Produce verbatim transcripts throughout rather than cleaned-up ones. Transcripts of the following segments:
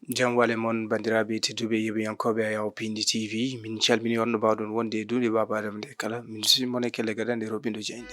Jam wale mon, banndiraaɓe tedduɓe yeɓiyankooɓe Ayaw Pindi T V. Min calmini on no mbaawɗon wonde e duunde Baaba Adama nde kala. Min sismon e kelle gadande roɓindo jayde.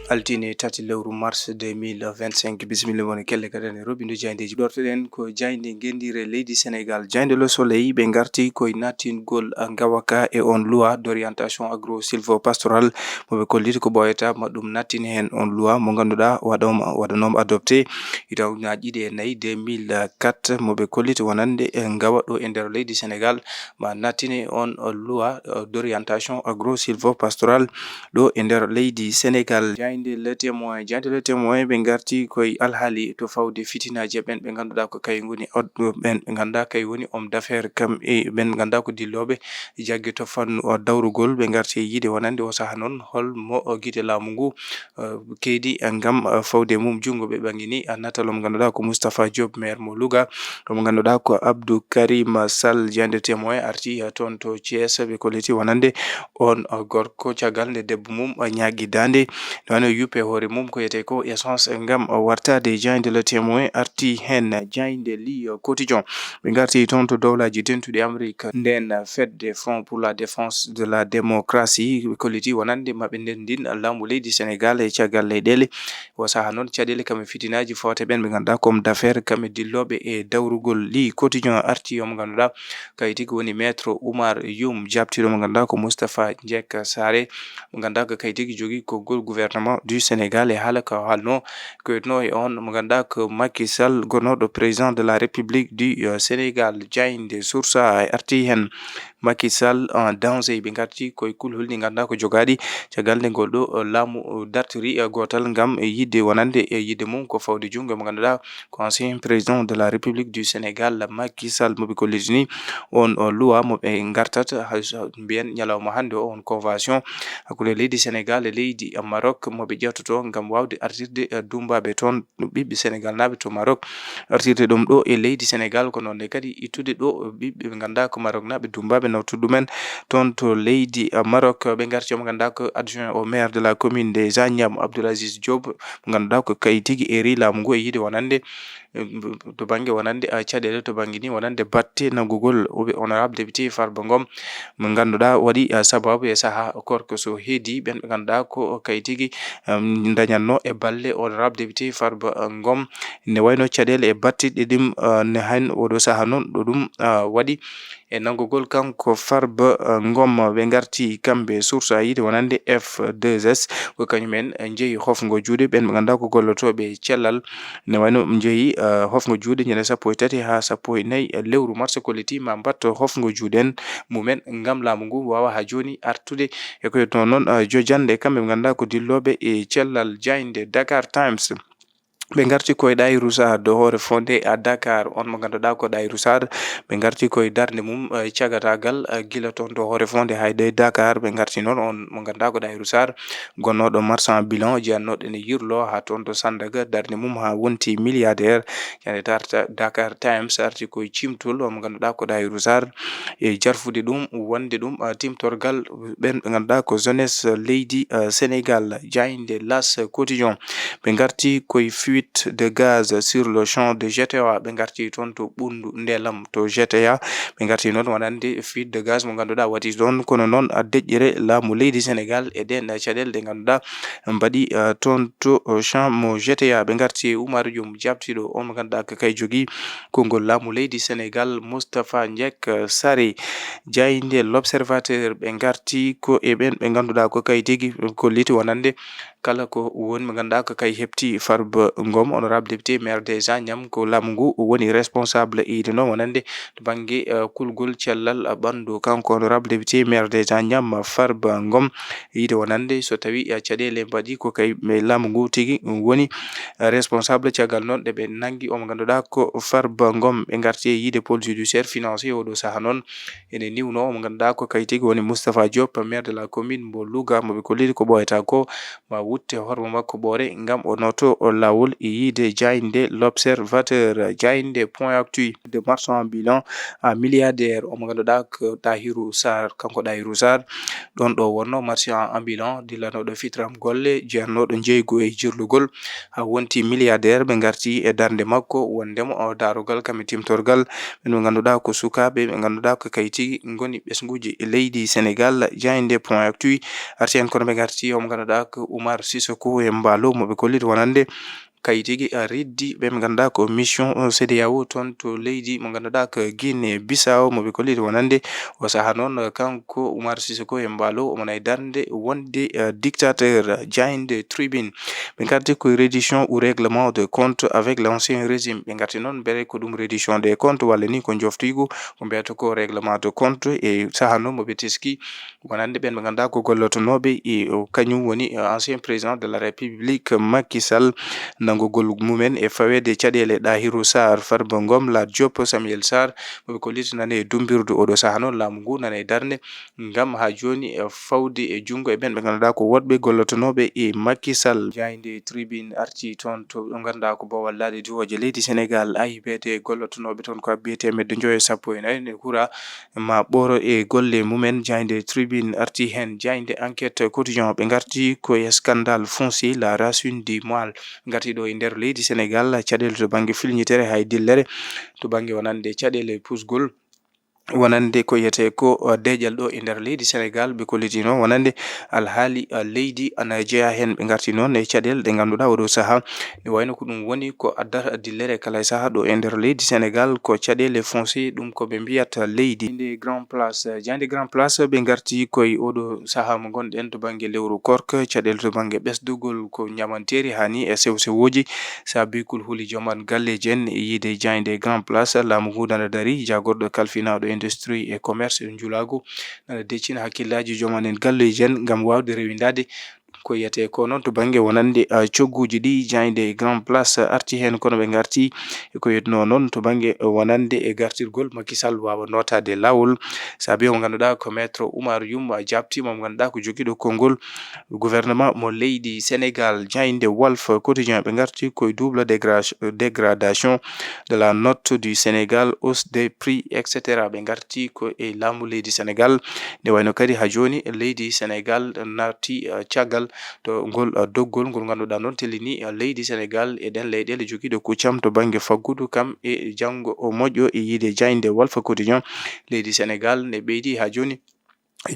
Altine tati lewru mars deux mille vingt-cinq, bisimilla mon e kelle gadande roɓindo jaydeji. Ɗortoɗen ko jayde ngendiire leydi Senegal. Jayde Le Soleil, ɓe ngarti koye nattingol, ah, ngawaka e on loi d'orientation agro-sylvo-pastoral mo ɓe kolliti ko ɓooyata ma ɗum nattin heen on loi mo ngannduɗaa waɗooma, waɗanooma adopté hitaande ujunaaji ɗiɗi e nayi, deux mille quatre, mo ɓe kolliti wonande e ngawa ɗo e nder leydi Senegal, ma nattine on loi, eh, d'orientation agro-sylvo-pastoral ɗo e nder leydi Senegal. Jaaynde Le Témoin, jaaynde Le Témoin ɓe ngarti koye alhaali to fawde fitinaaji e ɓen ɓe ngannduɗaa ko kaye ngoni od-, ɓen ɓe ngannduɗaa kaye woni homme d'affaires kam e ɓen ngannduɗaa ko dillooɓe jagge to fannu, o, dawrugol. Ɓe ngarti e yiide wonande o saha noon hol mo, o, gite laamu ngu, o, keedi, e, ngam, o, fawde mum junngo. Ɓe ɓanngini, a, natal o mo ngannduɗaa ko Moustapha Diop, maire mo Louga, o mo ngannduɗaa ko Abdou Karim Sall, jaaynde Témoin arti, o, toon to Thiès. Ɓe kolliti wonande on, o, gorko caggal nde debbo mum, o, ñaagi daande, nde wano yuppe hoore mum ko wiyetee ko essence ngam, o, wartaade. Jaaynde Le Témoin arti heen. Jaaynde Le Quotidien, ɓe ngarti toon to Dowlaaji Dentuɗi Amrik, ndeen fedde Front pour la Défense de la Démocratie, ɓe kolliti wonande maɓɓe nden ndin laamu leydi Senegal e caggal leyɗeele. O saha noon caɗeele kam e fitinaaji fawte ɓen ɓe ngannduɗaa ko homme d'affaires kam e dillooɓe e dawrugol. Le Quotidien arti o mo ngannduɗaa kaye tigi woni Maître Oumar Youm, jaabtiiɗo mo ngannduɗaa ko Moustapha Ndiek Sarré, mo ngannduɗaa ko kaye tigi jogii konngol gouvernement du Sénégal e haala ka o haalno, ko wiyetnoo e on mo ngannduɗaa ko Macky Sall, gonnooɗo président de la République du, euh, Sénégal. Jaaynde Source A arti heen. Macky Sall en danger, ɓe ngarti koye kulhuli ɗi ngannduɗaa ko jogaaɗi caggal nde ngol ɗo, euh, laamu, euh, dartori, euh, gootal ngam, euh, yiɗde wonande, euh, yiɗde mum ko fawde junngo mo ngannduɗaa ko ancien président de la République du Sénégal, Macky Sall, mo ɓe kollitini on, o, loi mo ɓe ngartata, hay so mbiyen ñalawma hannde o, on convention hakkunde leydi Senegal e leydi Maroc, mo ɓe ƴeewtoto ngam waawde artirde, eh, dummbaaɓe toon, ɓiɓɓe Senegalnaaɓe to Maroc, artirde ɗum ɗo e leydi Senegal, ko noon ne kadi ittude ɗo ɓiɓɓe ɓe ngannduɗaa ko Maroknaaɓe dummbaaɓe, nawtude ɗumen toon to leydi, eh, Maroc. Ɓe ngarti o mo ngannduɗaa ko adjoint au maire de la commune des Agnam, Abdoul Aziz Diop, mo ngannduɗaa ko kaye tigi eri laamu ngu e yiɗde wonande, eh, to bannge wonande, eh, caɗeele, to bannge ni wonande batte nanngugol honorable député Farba Ngom, mo ngannduɗaa waɗi, eh, sababu e sahaa korko so heedi ɓen ɓe ngannduɗaa ko kaye tigi, em, ndañatno e balle honorable député Farba, eh, Ngom, ne wayno caɗeele e batte ɗe ɗum, eh, ne heen oɗo sahaa noon ɗo ɗum, eh, waɗi e nanngugol kanko Farba, eh, Ngom. Ɓe ngarti kamɓe Source A yiɗde wonande F deux S, ko kañum en, eh, njehi hofngo juuɗe ɓen ɓe ngannduɗaa ko gollotooɓe cellal. Ne wayno njehi, eh, hofngo juuɗe ñande sappo e tati haa sappo e nayi, eh, lewru mars, kolliti ma mbaɗ hofngo juuɗe en mumen ngam laamu ngu waawa haa jooni artude e ko wiyetnoo noon, eh, jojannde kamɓe ɓe ngannduɗaa ko dillooɓe e cellal. Jaaynde Dakar Times. Ɓe ngarti koye Ɗahiru Sarr, ɗo hoore fonde a Dakar, on mo ngannduɗaa ko Ɗahiru Sarr. Ɓe ngarti koye darnde mum, eh, cagataagal, eh, gila toon to hoore fonde Hayde Dakar. Ɓe ngarti noon on mo ngannduɗaa ko Ɗahiru Sarr, gonnooɗo marchand ambulant, jeyannooɗo ene yirlo haa toon to Sandaga, darnde mum haa wonti milliardaire. Ñande tarta Dakar Times arti koye cimtol on mo ngannduɗaa ko Ɗahiru Sarr, e jarfude ɗum, wonde ɗum, eh, timtorgal ɓen ɓe ngannduɗaa ko jeunesse leydi, eh, Senegal. Jaaynde L'As Quotidien, ɓe ngarti koye fuite de gaz sur le champ de G T A, ɓe ngarti toon to Ɓunndu Ndeelam to G T A, ɓe ngarti noon wonande fuite de gaz mo ngannduɗaa waɗi toon, kono noon a deƴƴere laamu leydi Senegal e ɗeen caɗeele ɗe ngannduɗaa mbaɗi, eh, toon to, eh, champ mo G T A. Ɓe ngarti e Oumar Youm, jaabtiiɗo on mo ngannduɗaa ko kaye jogii konngol laamu leydi Senegal, Moustapha Ndiek Sarré. Jaaynde L'Observateur, ɓe ngarti ko e ɓen ɓe ngannduɗaa ko kaye tigi kolliti wonande kala ko woni mo ngannduɗaa ko kaye heɓti Farba Ngom, honorable député, maire des Agnam, ko laamu ngu woni responsable e yiɗde noon wonande to bannge, eh, kulgol cellal, eh, ɓanndu. Kanko honorable député, maire des Agnam, Farba Ngom, yiɗde wonande so tawi, eh, caɗeele mbaɗi ko kaye, mais laamu ngu tigi woni, eh, responsable. Caggal noon ɗe ɓe nanngi o mo ngannduɗaa ko Farba Ngom, ɓe ngarti e yiɗde pôle judiciaire financier oɗo sahaa noon ene niwno o mo ngannduɗaa ko kaye tigi woni Moustapha Diop, maire de la commune mo Louga, mo ɓe kolliti ko ɓooyata ko ma wutte hormo makko ɓoore ngam o nooto o laawol e yiide jaaynde L'Observateur, jaaynde Point Actu. De marchand ambulant à milliardaire, omo ngannduɗaa ko Ɗahiru Sarr, kanko Ɗahiru Sarr, ɗon ɗo wonno marchand ambulant dillanooɗo fitram golle, jeernooɗo jeygu e jirlugol, haa wonti milliardaire. Ɓe ngarti e darnde makko wondema o daarogal kam e timtorgal ɓen ɓe ngannduɗaa ko sukaaɓe, ɓe ngannduɗaa ko kayti ngoni ɓesnguuji e leydi Senegal, jaaynde Point Actu. Arti heen kono ɓe ngarti omo ngannduɗaa ko Oumar Sissoko Embaló, mo ɓe kolliti wonande kayitigi riddi ɓe ɓe ngannduɗaa ko mission C D A O toon to leydi mo ngannduɗaa ko Guinée Bissau, mo ɓe kolliti wonande o saha noon kanko Oumar Sissoko Embaló omo nayi darnde wonde, eh, dictateur, jaaynde Tribune. Ɓe ngarti ko reddition ou règlement de compte avec l'ancien régime. Ɓe ngarti noon mbele ko ɗum reddition des comptes walla ni ko njoftiigu, ko mbiyata ko règlement de compte e saha noon mo ɓe teski wonande ɓen ɓe ngannduɗaa ko gollotonooɓe e o kañum woni, eh, ancien président de la République Macky Sall, nanngugol mumen e faweede caɗeele Ɗahiru Sarr, Farba Ngom, Lat Diop, Samuel Sarr, mo ɓe kolliti nane e dummbirdu oɗo saha noon laamu ngu nane e darnde ngam haa jooni e fawde e junngo e ɓen ɓe ngannduɗaa ko woɗɓe gollotonooɓe e Macky Sall. Jaaynde Tribune arti toon to ɓe ngannduɗaa ko boowal laaɗe diwooje leydi Senegal, A I B D, gollotonooɓe toon ko abbi e teemedde njoyo e sappo e nayi ne kura ma ɓooro e golle mumen. Jaaynde Tribune arti heen, jaaynde Enquête Quotidien ɓe ngarti ko e scandale foncier, la racine du mal. Ngarti ɗo e nder leydi Senegal, caɗeele to bannge filñitere hay dillere, to bannge wonande caɗeele pusgol. Wonande ko wiyetee ko, uh, deeƴal ɗo e nder leydi Senegal, ɓe kollitino wonande alhaali, uh, leydi ana jeyaa heen. Ɓe ngarti noon e caɗeele ɗe ngannduɗaa oɗo sahaa ne wayno ko ɗum woni ko addata dillere kala e sahaa ɗo e nder leydi Senegal, ko caɗeele foncier, ɗum ko ɓe mbiyata leydi. Nde Grand Place, jaaynde Grand Place, ɓe ngarti koye oɗo sahaa mo ngonɗen to bannge lewru korka, caɗeele to bannge ɓesdugol ko ñamanteeri haa ni e sew-sewooji, saabi kulhuli joom an galleeji en e yiide jaaynde Grand Place, laamu ngu nana darii, jaagorɗo kalfinaaɗo industrie et commerce e njulaagu, nana deccina hakkillaaji joom an en galleeji en ngam waawde rewindaade ko wiyetee ko noon to bannge wonande, ah, cogguuji ɗi. Jaaynde Grand Place arti heen, kono ɓe ngarti e ko wiyetnoo noon to bannge wonande e gartirgol Macky Sall waawa nootaade laawol. Saabi omo ngannduɗaa ko Maître Oumar Youm, ah, jaabtiima, mo ngannduɗaa ko jogiiɗo konngol gouvernement mo leydi Senegal. Jaaynde Walf Quotidien ɓe ngarti koye double dégra-, dégradation de la note du Sénégal, hausse des prix, et cetera. Ɓe ngarti ko e laamu leydi Senegal. Nde wayno kadi haa jooni leydi Senegal naati, eh, caggal to ngol, eh, doggol ngol ngannduɗaa noon tellini, eh, leydi Senegal e ɗeen leyɗeele jogiiɗe kuccam to bannge faggudu kam e janngo o moƴƴo e yiide jaaynde Walf Quotidien. Leydi Senegal ne ɓeydi haa jooni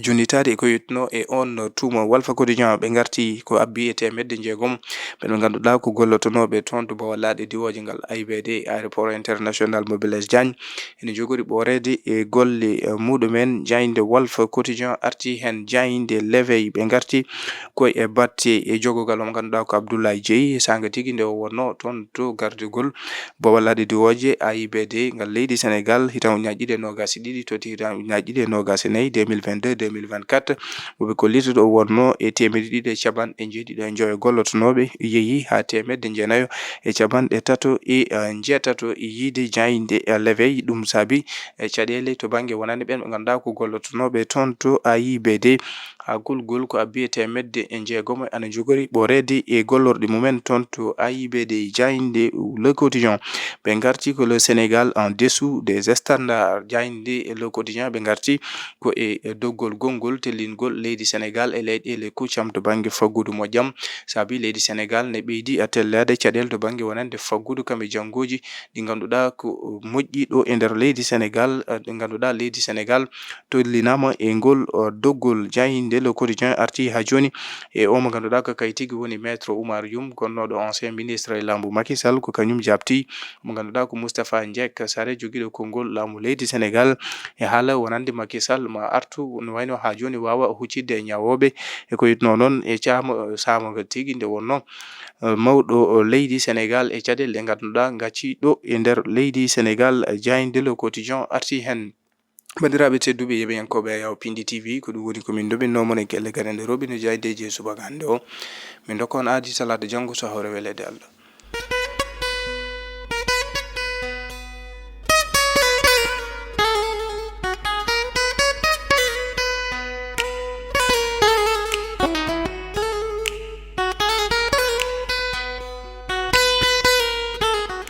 junnitaade e ko wiyetnoo e oon tuuma. Walf Quotidien ɓe ngarti ko abbi e teemedde njeegom ɓen ɓe ngannduɗaa ko gollotonooɓe toon to bowal laaɗe diwooje ngal A I B D, aéroport international mo Blaise Diagne, ene njogori ɓooreede e golle, eh, muɗumen. Jaaynde Walf Quotidien arti heen, jaaynde L'Éveil ɓe ngarti ko e batte e jogogal mo ngannduɗaa ko Abdoulaye Dieye, saanga tigi nde o wonnoo toon to gardugol bowal laaɗe diwooje A I B D ngal leydi Senegal, hitaande ujunnaaji ɗiɗi e noogaas e ɗiɗi totti hitaande ujunnaaji ɗiɗi e noogaas e nayi, deux mille vingt-deux, deux mille vingt-quatre, mo ɓe kolliti ɗo wonnoo e teemedde ɗiɗi e capanɗe njeeɗiɗi e njoyo gollotonooɓe yehi haa teemedde jeenayo e capanɗe tato e, eh, njeetato e yiide jaaynde, eh, L'Éveil. Ɗum saabi, eh, caɗeele to bannge wonande ɓeen ɓe ngannduɗaa ko gollotonooɓe toon to A I B D. Haa gulgol ko abbi e teemedde e njeegom ana njogori ɓooreede e gollorɗe mumen toon to A I B D. Jaaynde Le Quotidien ɓe ngarti ko le Sénégal en dessous des standards. Jaaynde Le Quotidien ɓe ngarti ko e doggol gonngol tellingol leydi Senegal e leyɗeele kuccam to bannge faggudu moƴƴam. Saabi leydi Senegal ne ɓeydi a tellaade caɗeele to bannge wonande faggudu kam e janngooji ɗi ngannduɗaa ko moƴƴi ɗo e nder leydi Senegal, eh, ɗi ngannduɗaa leydi Senegal tollinaama e ngol, eh, doggol. Jaaynde Le Quotidien arti haa jooni e o mo ngannduɗaa ko kayi tigi woni Maître Oumar Youm, gonnooɗo ancien ministre e laambu Macky Sall, ko kañum jaabti mo ngannduɗaa ko Moustapha Ndiack Sarré, jogiiɗo konngol laamu leydi Senegal, e haala wonande Macky Sall ma artu no wayno haa jooni waawa huccitde e ñaawooɓe e ko wiyetnoo noon e caamo-, saamagal tigi nde wonnoo, eh, mawɗo leydi Senegal e caɗeele ɗe ngannduɗaa ngacci ɗo e nder leydi Senegal. Jaaynde Le Quotidien arti heen. Banndiraaɓe tedduɓe yeɓiyankooɓe Ayaw Pindi T V, ko ɗum woni ko min ndoɓinnoo mon e gelle gaɗanɗe roɓi no jaayndeeji e subaka hannde o. Min ndokka on aadi talaata janngo so hawre weleede Allah.